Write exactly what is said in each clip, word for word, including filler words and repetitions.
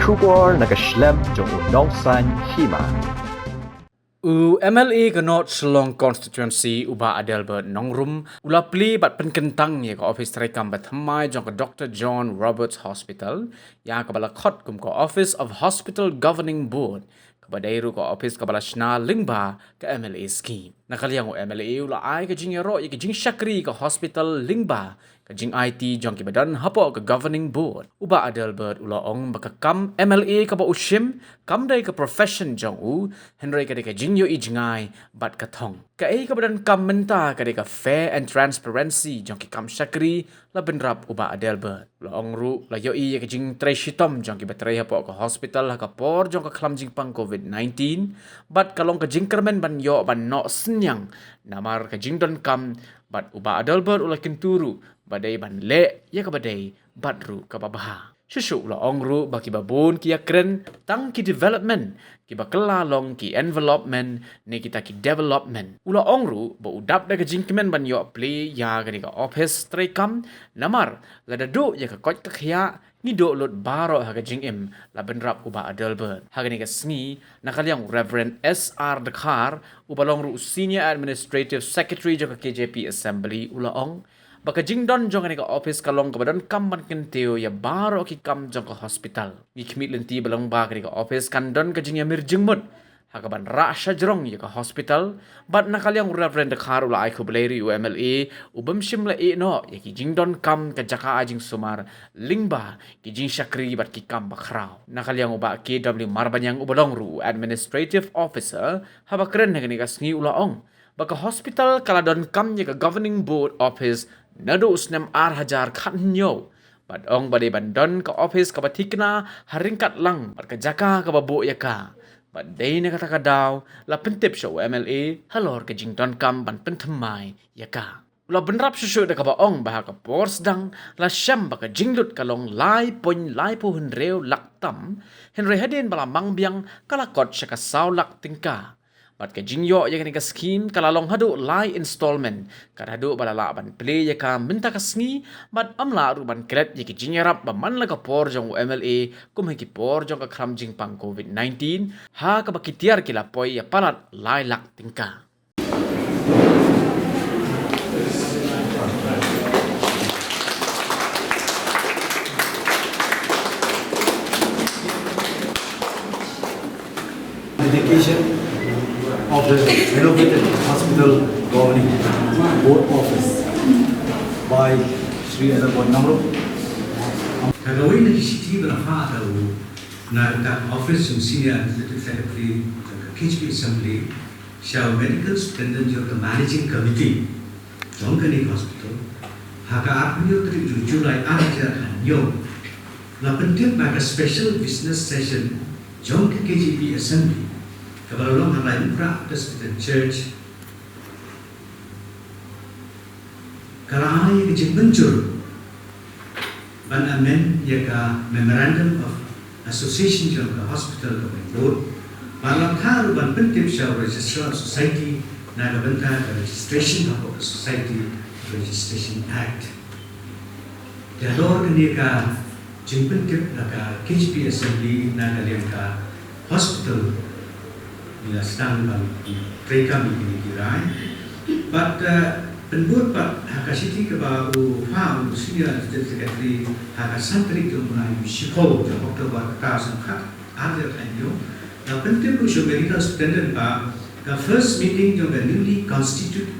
Khubor na ka shlem jong u Nongsaiñ Hima. U M L A ka North Shillong Constituency u Bah Adelbert Nongrum u la plie bad pynkyntang ïa ka ophis treikam ba thymmai jong ka Doctor John Roberts Hospital, ïa kaba la khot kum ka Office of Hospital Governing Board, kaba dei ruh ka ophis kaba la shna lyngba ka M L A scheme. Na ka liang u M L A u la ai ka jingïaroh ïa ka jingshakri ka hospital lyngba ka jingaiti jong kiba don hapoh ka Governing Board. U Bah Adelbert u la ong ba ka kam M L A kaba u shim kam dei ka profession jong u, hynrei ka dei ka jingïohi jngai bad ka thong. Kaei kaba donkam mynta ka dei ka fair and transparency jong ki kam shakri, la bynrap u Bah Adelbert. La ong ruh la ïohi ïa ka jingtrei shitom jong kiba trei hapoh ka hospital ha ka por jong ka khlam jingpang covid nineteen, bad ka long ka jingkyrmen ban ïoh ban noh synñiang namar ka jingdonkam, bad u Bah Adelbert u la kyntu ruh ba dei ban leh ïa kaba dei bad ruh kaba bha. Shuh shuh u la ong ruh ba kiba bun ki ïakren tang ki development, kiba kylla long ki envelopment ne kita ki development. U la ong ruh ba u dap da ka jingkmen ban ïoh plie ïa kane ka ophis treikam namar lada duh ïa ka koit ka khiah ngi duh lut baroh ha ka jingim, la bynrap u Bah Adelbert. Ha kane ka sngi na ka liang u Reverend S R Dkhar uba long ruh u Senior Administrative Secretary jong ka K J P Assembly u la ong ba ka jingdon jong kane ka ophis ka long kaba donkam ban kyntiew ïa baroh ki kam jong ka hospital. Ngi khmih lynti ba lyngba kane ka ophis kan don ka jingïamir jingmut ha kaban rah shajrong ïa ka hospital, bad na ka liang u Reverend Dkhar u la ai khublei ruh ïa u M L A u bym shym la ïeh noh ïa ki jingdonkam ka jaka ai jingsumar lyngba ki jingshakri bad ki kam bakhraw. Na ka liang u Bah K W Marbaniang uba long ruh u Administrative Officer haba kren ha kane ka sngi u la ong ba ka hospital ka la donkam ïa ka Governing Board Office naduh u snem ar hajar khathynñiew, bad ong ba dei ban don ka ophis kaba thikna ha ryngkat lang bad ka jaka kaba buh ïa ka, bad dei na kata ka daw la pyntip sha u M L A halor ka jingdonkam ban pynthymmai ïa ka. U la bynrap shuh shuh da kaba ong ba ha ka por sdang la shem ba ka jinglut ka long lai point lai phew hynriew lak tam, hynrei hadien ba la mang biang ka la kot sha ka saw lak tyngka. Bad ka jingïoh ïa kane ka scheme ka la long haduh lai installment, kat haduh ba la lah ban plie ïa ka mynta ka sngi, bad ym lah ruh ban klet ïa ki jingïarap ba man la ka por jong u M L A kum ha ki por jong ka khlam jingpang covid nineteen, ha kaba ki tiar ki la poi ïa palat lai lak tyngka. Dedication of the renovated hospital governing board office by Shri Adelbert Nongrum. Ka kawei na ki shithi ba la phah da u na ka office jong Senior Administrative Secretary jong ka K J P Assembly sha u Medical Superintendent jong ka Managing Committee jong kane ka hospital ha ka arphew tarik jong u July ar hajar khathynñiew. La pyntip ba ka special business session jong ka K J P Assembly kaba la long ha Laitumkhrah Presbyterian Church ka la ai ka jingmynjur ban amend ïa ka Memorandum of Association jong ka hospital ka Main Road, bad la phah ruh ban pyntip sha u Registrar of Society na ka bynta ka registration hapoh ka Society Registration Act. Te halor kane ka jingpyntip na ka K J P Assembly na ka liang ka hospital, ngi la sdang ban treikam ïa kine ki rai. Bad, eh, pynbud pat ha ka shithi kaba u phah u Senior Administrative Secretary ha ka san tarik jong u bnai shiphew jong u October kata sngewkhat ar hajar khathynñiew, la pyntip ruh sha u Medical Superintendent ba ka first meeting jong ka newly constituted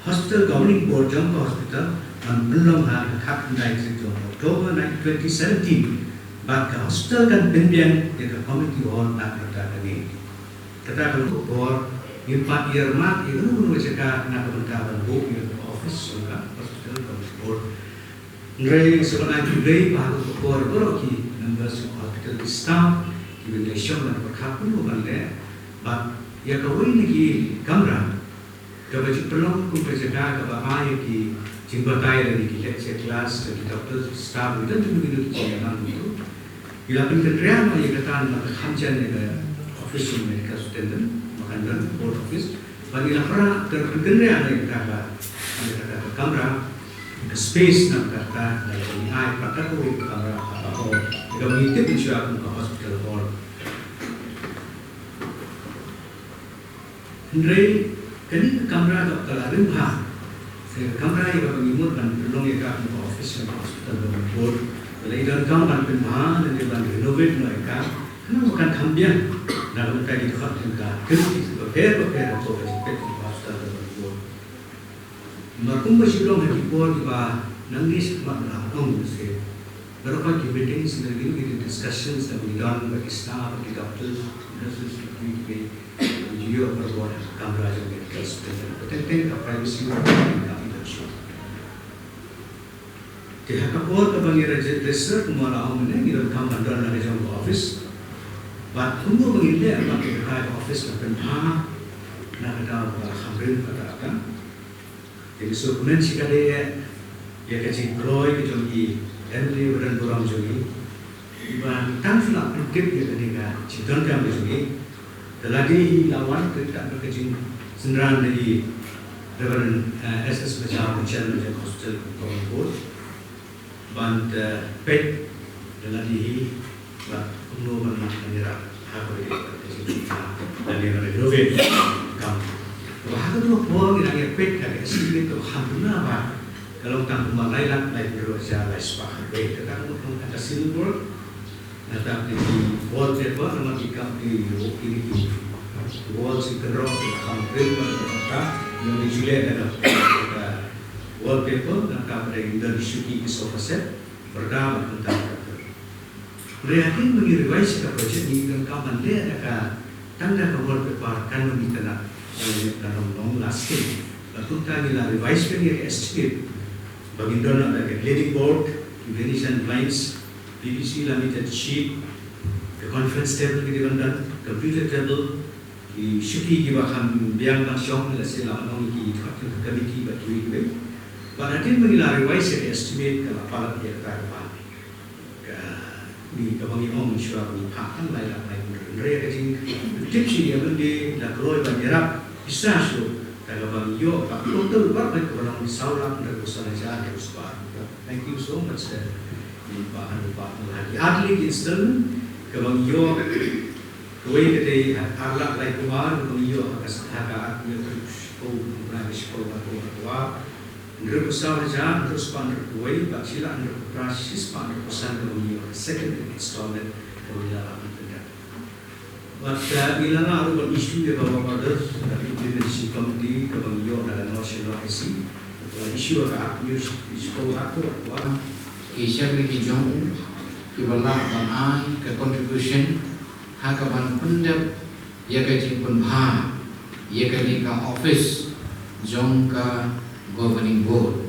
Hospital Governing Board jong ka hospital ban pynlong ha ka khatkhyndai tarik jong u October twenty seventeen. Bad ka hospital kan pynbiang ïa ka community hall na ka bynta kane. Kata ka long ka por ngim pat ïa mat ïa kano kano ka jaka na ka bynta ban buh ïa ka office jong ka Hospital Governing Board. Hynrei sa ban ai khublei ba ha kata ka por baroh ki members jong ka hospital, ki staff, ki ban leit shong ban pyrkhat kumno ban leh. Bad ïa kawei na ki kamra kaba ju pynlong kum ka jaka kaba ai ïa ki jingbatai lane ki lecture class, ki doctor, staff, ki don jingmut ki jingïalang kumto. Ngi la pynkynriah noh ïa kata namar ka kham jan ïa ka office jong Medical Superintendent, ba kan don board office. Bad ngi la pyrshah pynkynriah noh ïa kata ka, ïa kata ka kamra, ka space na kata ka, ngi ai pat kawei ka kamra kaba ïa Ka ngi tip mynshuwa kum ka hospital hall. Hynrei kane ka kamra ka la rim bha. Sa ka kamra ïa kaba ngi mut ban pynlong ïa ka kum ka office jong ka hospital government board. Ka la i donkam ban pynbha lane ban renovate noh ïa ka. Khnang ba kan kham biang na ka bynta ki dkhot jong ka kynti bapher bapher hapoh ka jingpeit jong ka hospital government board. Namar kumba shu long ha ki por kiba nangne shakhmat ba la ong seh. Baroh ki meeting seh, ki discussions da ki don bad ki staff bad ki doctors, nurses, ki ki ki ïoh baroh ha kamra jong ki, ka teng teng ka privacy ka ki don shuh. Te ha ka por kaba ngi register kumba la ong mynne ngi donkam ban don la ka jong ka office. Bad kumno ba ngin leh ba ka office ka pynbha na ka daw ba kham rim katta katta. Te ngi sngewkmen shikatdei ïa ka jingkloi ka jong i MLA ba donburom jong ngi. Iba tang shu la pyntip ïa kane ka jingdonkam ka jong ngi. Te lada i la wan ka, ka, ka jingsynran na i Reverend, eh, S S Bajao, Chairman jong Hospital Government Board. Ban, eh, peit da lade hi ba kumno ban ïarap ha kaba ïadei bad ka jingpynbha lane ban renovate kam. Kaba ha kato ka por ngi dang ïa peit ha ka estimate kaba kham duna ba ka long tang kumba lai lak laiphew hajar laispah. Kata ka mut ka civil work. Nangta ki wallpaper namar ki kam ki ruh kine ki wall ki kynroh ki kham prim bad kata ngi ju leh da ka wallpaper nangta pat ngi don shuki ki sofa set pyrda bad kumta. Hynrei hadien ba ngi revise ka budget ngi donkam ban leh da ka tang da ka wallpaper kan ym itynnad, kan ym long lasting. Bad kumta ngi la revise ka estimate ba ngin don da ka cladding board, venetian blinds, PVC laminated sheet, ka conference table ki dei ban don, computer table, ki shuki kiba kham biang ban shong, lehse la ong ki dkhot ki committee bad kiwei kiwei. Bad hadien ba ngi la revise ïa ka estimate ka la palat ïa kata kaba, ka, ngi kaba ngi ong mynshuwa ba ngi phah tang lai lak laiphew hajar. Hynrei ka jingtip sha ïa lade la kloi ban ïarap pisa shuh, kata kaba ngi ïoh ka total baroh kaba long saw lak hynriewphew san hajar hynriewspah. Thank you so much, sir. Ngi ba, ngi ba, ngi ba. Ki ar tylli ki installment kaba ngi ïoh, kawei ka dei ar lak laiphew ar, kaba ngi ïoh ha ka, ha ka ar tylli shiphew, kaba ngi shiphew, ar, ar, ar, hynriewphew saw hajar hynriewspah hynriewphew wei, bad shi lak hynriewphew phra shispah hynriewphew san kaba ngi ïoh ha ka second installment kaba ngi la lah ban pyndep. Bad, eh, ngi la lah ruh ban issue ïa ka work order na ka implementation committee kaba ngi ïoh na ka North Shillong S C. Ngi la issue ïa ka ar tylli shiphew ar, ar, ar, ar. Ki secretary ki jong u kiba lah ban ai ka contribution ha kaban pyndep ïa ka jingpynbha ïa kane ka office jong ka governing board.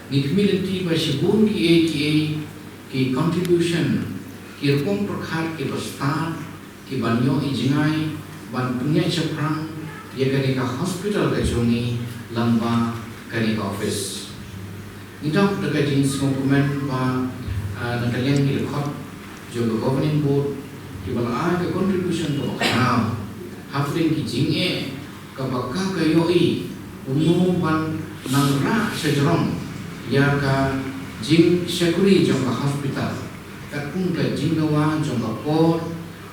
Ngi khmih lynti ba shibun kiei kiei ki contribution, ki rukom pyrkhat kiba stad, kiban ïoh i jngai ban pynïaid shaphrang ïa kane ka hospital ka jong ngi lyngba kane ka office. Ngi dap da ka jingsngewkmen ba, ah, na ka liang ki dkhot jong ka governing board kiba la ai ka contribution kaba khraw hapdeng ki jingeh kaba ka ka ïohi kumno ban nang rah shajrong ïa ka jingshakri jong ka hospital, katkum ka jingdawa jong ka por,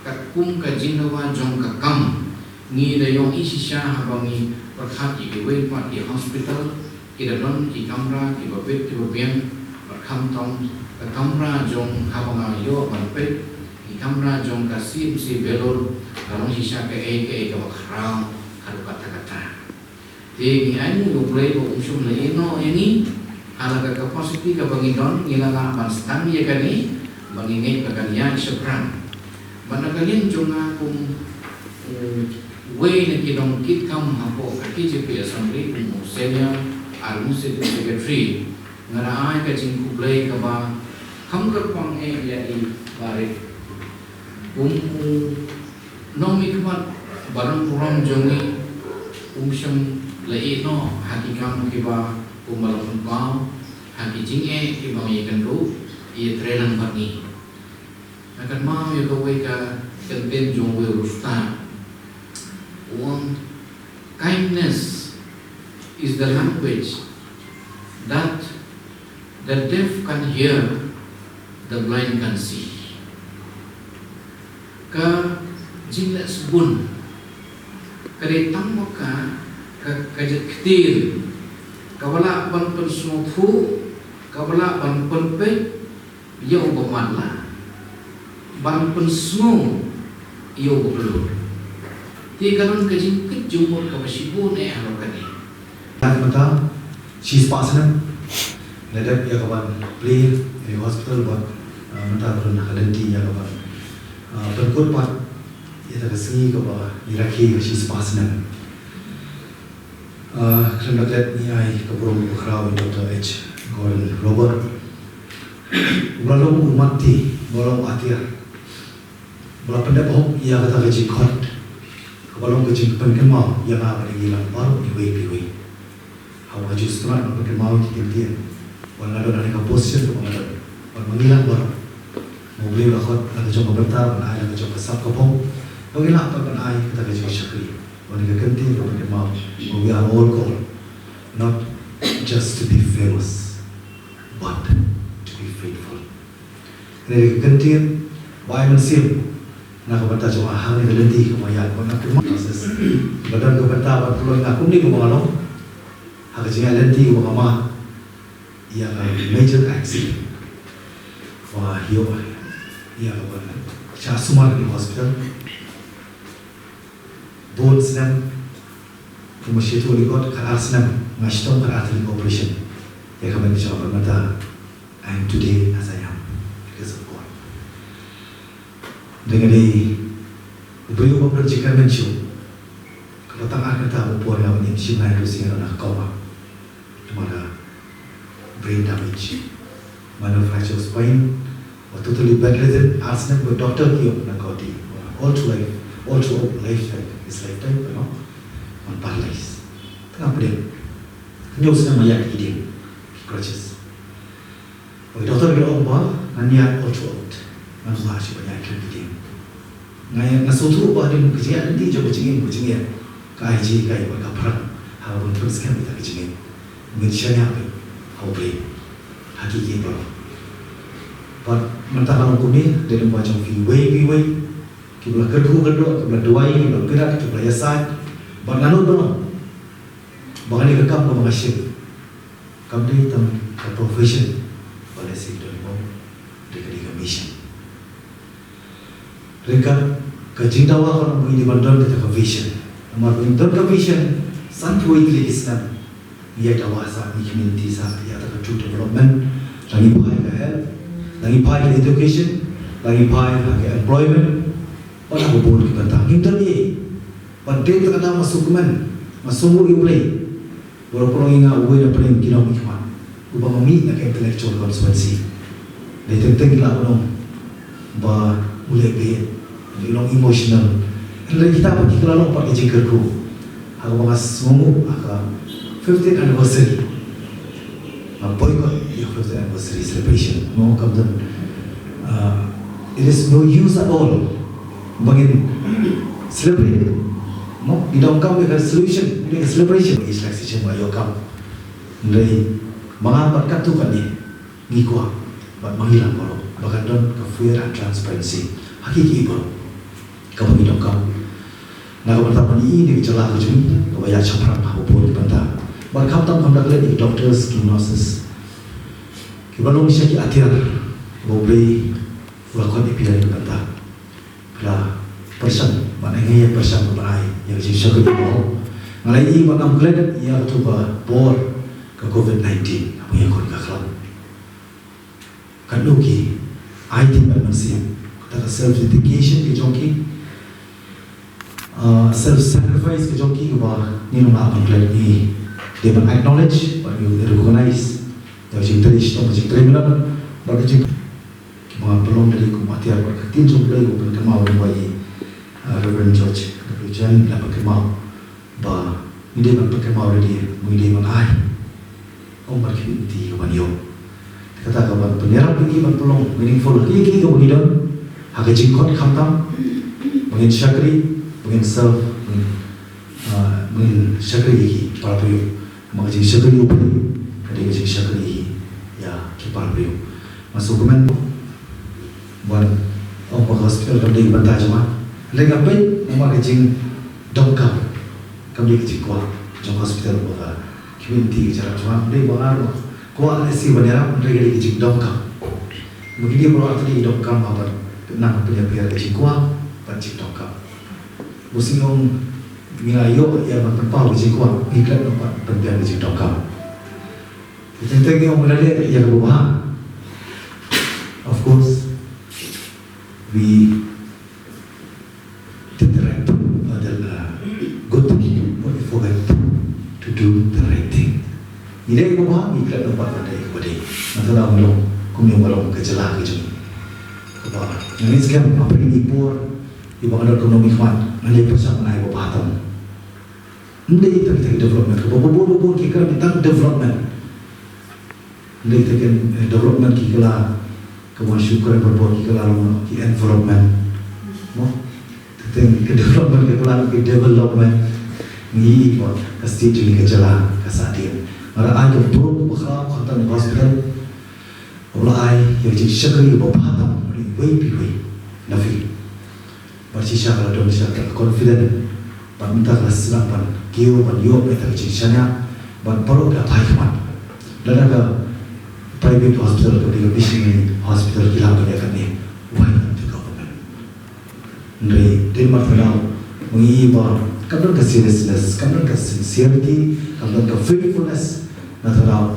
katkum ka jingdawa jong ka kam. Ngi da ïohi shisha haba ngi pyrkhat ïa kiwei pat ki hospital, ki da don ki kamra kiba bit kiba biang, bad khamtam ka kamra jong haba nga ïoh ban peit, ki kamra jong ka C M C Vellore ka long shisha kaei kaei kaba khraw haduh katta katta. Te ngi ainguh ïa U Blei ba um shym la ïehnoh ïa ngi ha la ka capacity kaba ngi don, ngi la lah ban sdang ïa kane ba ngi ngeit ba kan ïaid shaphrang. Bad na ka liang jong nga kum, um, uwei na ki nongkitkam hapoh ka K J P Assembly, kum u senior administrative secretary, nga da ai ka jingkhublei kaba kham kyrpang eh ïa i Bah Rick. Kum u nongmihkhmat ba donburom jong ngi, um shym la ïehnoh ha ki kam kiba kumba la pynpaw, ha ki jingeh kiba ngi ïakynduh, ïatrei lang bad ngi. Nga kynmaw ïa kawei ka kyntien jong uwei u riewstad. U ong, kindness is the language that the deaf can hear The blind can see. Ka jingleh sbun ka dei tang ba ka ka, ka jait ktien kaba lah ban pynsngewthuh, kaba lah ban pynpeit ïa uba matlah, ban pynsngew ïa uba klur. Te ka don ka jingkit jingmut kaba shibun eh halor kane. Mynta shispah snem la dep ïa ka ban plie ha hospital bad, ah, mynta ka don ka lynti ïa ka ban, ah, pynkut pat ïa ka sngi kaba ngi rakhe ka shispah snem. Ah, khlem da klet ngi ai ka burom kaba khraw ïa u Doctor H Gordon Roberts, uba la long u martyr, uba la long u atiar, uba la pyndep hok ïa kata ka jingkhot kaba long ka jingpynkynmaw ïa nga bad ïa ngi lang baroh iwei pa iwei. Haba nga ju sngewtynnat ban pynkynmaw ïa ki ktien, wat nga don ha kane ka position kaba nga don, wat ma ngi lang baroh, ma U Blei u la khot la ka jong ka bynta ban ai la ka jong ka sap ka phong ba ngin lah pat ban ai kata ka jingshakri. Bad ka kyntien kaba pynkynmaw, we are all called not just to be famous but to be faithful. Kane ka kyntien ba ai mynsiem na ka bynta jong nga ha kane ka lynti kaba ïaid, bad nga kynmaw ba don ka bynta ban pynlong ïa nga kumne kumba nga long ha ka jingïaid lynti kaba nga mad ïa ka major accident ba ïoh ïa ka ban shah sumar ha hospital. Bun snem, kumba shiteng lyngkot, khatar snem nga shitom, khatar tylli ki operation ïa ka ban jong ka bynta. I am today as I am because of God. Dei nga dei u briew uba pynjynjar mynsiem. Kaba tang ar kynta ba por nga ban im shim nine to sing na koma. Namar ka brain damage, minor fracture of spine, ba totally bedridden, ar snem ba doctor ki ong na ka oti, all through life, all throughout life, his lifetime, you know, ban paralyze. Tang pdeng hynñiew snem ma ïaid ki dieng, crutches. Ba ki doctor ki ong ba ngan ïaid all throughout, ngan ym lah shuh ban ïaid khlem ki dieng. Nga, nga sngewthuh ba hadien ka jingïaid lynti jong ka jingim ka jingïaid ka ai jinghikai bad ka phrang ha kaba pynskhem ïa ka jingim. Ngin shaniah beit ha U Blei ha ki ki baroh. Bad mynta nga long kumne, dei lyngba jong phi iwei pa iwei kiba la kyrkhu kyrdoh, kiba la duwai, kiba la pyrkhat, kiba la ïasaid. Bad nga nud ban ong ba kane ka kam kaba nga shim kam dei tang ka profession ba la sdang, dei ka dei ka mission. Ryngkat ka jingdawa ka long ba ngi dei ban don kata ka vision. Namar ba ngi don ka vision, san phew wei tylli ki snem ngi ïa dawa sa, ngi community sa ïa kata ka true development. La ngi phai ka health, la ngi phai ka education, la ngi phai ka employment. Bad ha ka bun ki bynta ngim don ei. Bad dei kata ka daw nga sngewkmen, nga sngewnguh ïa U Blei. Baroh pynlong ïa nga uwei na pdeng ki nongmihkhmat uba nga mih na ka intellectual constituency. Dei teng teng ki lah ban ong ba u leh beit, u long emotional. Hynrei kita pat ki la long pat ka jingkyrkhu. Ha kaba nga sngewnguh ha ka fifteenth anniversary, nga boycott ïa ka fifteenth anniversary celebration. No, kam don, uh, it is no use at all ba ngin celebrate. No, ngi donkam ïa ka resolution, ïa ka celebration, ïa ka relaxation ba ïoh kam. Hynrei ma nga bad katto katne ngi kwah bad ma ngi lang baroh ba kan don ka fair and transparency ha ki ki baroh kaba ngi donkam. Na ka bynta ban ïohi ïa ka jylla ka jong ngi kaba ïaid shaphrang ha ka bun ki bynta. Bad khamtam khamtam leh ïa ki doctors, ki nurses kiba long sha ki atiar ba U Blei u la khot ïa phi ha ka bynta. Phi la pyrshang, bad nga ïa pyrshang ban ai ïa ka jingshakri kaba hok. Nga la ïohi ba ngam klet ïa kato ka por ka covid nineteen, haba ïa khot ka khlam. Katno ki ai tip bad mynsiem, kata ka self dedication ka jong ki, uh, self sacrifice ka jong ki kaba ngim lah ban klet, ngi dei ban acknowledge bad ngi recognize ïa ka jingtrei shitom, ka jingtrei minot bad ka jing kiba nga pynlong da dei kum atiar bad ka ktien jong U Blei, u pynkynmaw ïa i, uh, Reverend George W Jen, la pynkynmaw ba ngi dei ban pynkynmaw lade, ngi dei ban ai, ym ban khmih lynti ka ban ïoh. Te kata ka ban pynïarap ïa ngi ban pynlong meaningful ha kiei kiei kiba ngi don ha ka jingkhot, khamtam ba ngin shakri, ba ngin serve, ba ngin, ah, ba ngin shakri ïa ki para briew. Namar ka jingshakri ïa U Blei ka dei ka jingshakri ïa ki para briew. Nga sngewkmen Ong ba ka hospital kam dei ka bynta jong nga. Hynrei nga peit namar ka jingdonkam, kam dei ka jingkwah jong ka hospital ba ka community ka jingdonkam. Hynrei ba nga ruh kwah lehse ban ïarap, hynrei ka dei ka jingdonkam. Ba kine baroh ar tylli ki donkam, haba nang pynïapher ka jingkwah bad jingdonkam. Ba shu ong ngi la ïoh ïa ban pynpaw ka jingkwah, ngi klet noh pat ban pynbiang ka jingdonkam. Teng teng ïa u mala leh ïa kaba bha. Of course, we did the right thing, or the, uh, good thing, but we forget to do the right thing. Ngi leh kaba bha, ngi klet noh pat ban leh kaba dei. Nangta la long kumne, ba long ka jylla ka jong ngi. Kaba ngi skhem, hapdeng i por iba nga don kum u nongmihkhmat, ngan ïai pyrshang ban ai ba bha tam. Ym dei tang tang development, kaba bun bun ki kren tang development. Ym dei tang, eh, development ki kylla, kaba shu kren bun ki kylla long ki environment. Mo? Tang tang ki development ki kylla ki development. Ngi ba ka state jong ngi ka jylla ka sahdien. Nga ai ka burom ba khraw khamtam ïa ka hospital. Ba la ai ïa ka jingshakri ba bha tam, iwei pa iwei na phi. Bad shisha ka la don shisha ka confident. Bad mynta ka la sdang ban kiew, ban ïoh beit ïa ka jingshaniah. Bad baroh ka la phai khmat. Lada ka private hospital, ka dei ka missionary hospital, ki lah ban ïa kane. Why not the government? Hynrei dei namar tang ba ngi ba kam don ka seriousness, kam don ka sincerity, kam don ka faithfulness na tang ba,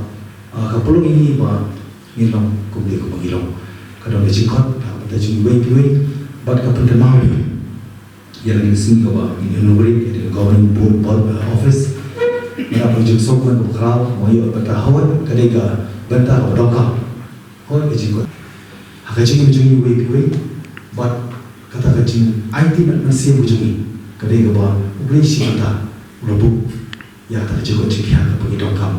ah, ka pynlong ïa ngi ba ngin long kumne kumba ngi long. Ka don ka jingkhot ha ka bynta jong iwei pa iwei bad ka pynkynmaw ïa la ka sngi kaba ngin inaugurate ïa ka Governing Board, Board, uh, office. Mynta ka jingsngewbha kaba khraw, mo, ïa ka bynta hoi, ka dei ka bynta kaba donkam. Hoi ka jingkhot ha ka jingim jong ngi iwei pa iwei bad kata ka jingaiti mynsiem ka jong ngi, ka dei kaba U Blei shi mynta u la buh ïa kata ka jingkhot jingkhiah kaba ngi donkam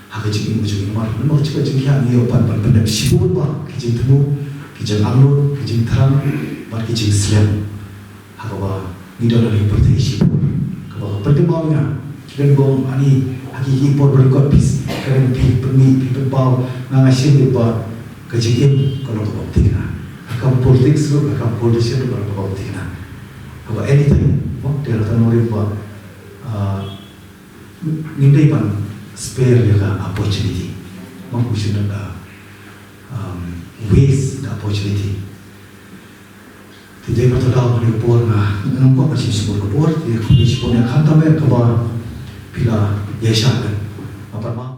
ha ka jingim ka jong ngi. Namar, namar ka jingkhot jingkhiah ngi ïoh ban, ban pyndep shibun bha ki jingthmu, ki jingangnud, ki jingthrang bad ki jingslem ha kaba ngi don ha ka pyrthei shibun. Kaba ka pynkynmaw ïa nga, ki don ba ong, ani, ha ki ki por ba lyngkot phi, ka don phi pynmih, phi pynpaw. Nga, nga shem beit ba ka jingim ka long kaba ym thikna. Ha ka kam politics ruh, ha ka kam politician ruh ka long kaba ym thikna. Kaba anytime, mo, te la ka nongrim ba, ah, ngim dei ban spare ïa ka opportunity. Mo, we should not, uh, um, waste the opportunity. Te dei ba ta daw kane ka por nga, nga ngam kwah ban shim shibun ka por, te khublei shibun ïa khamtam eh kaba phi la ïaishah kan. Nga pat ma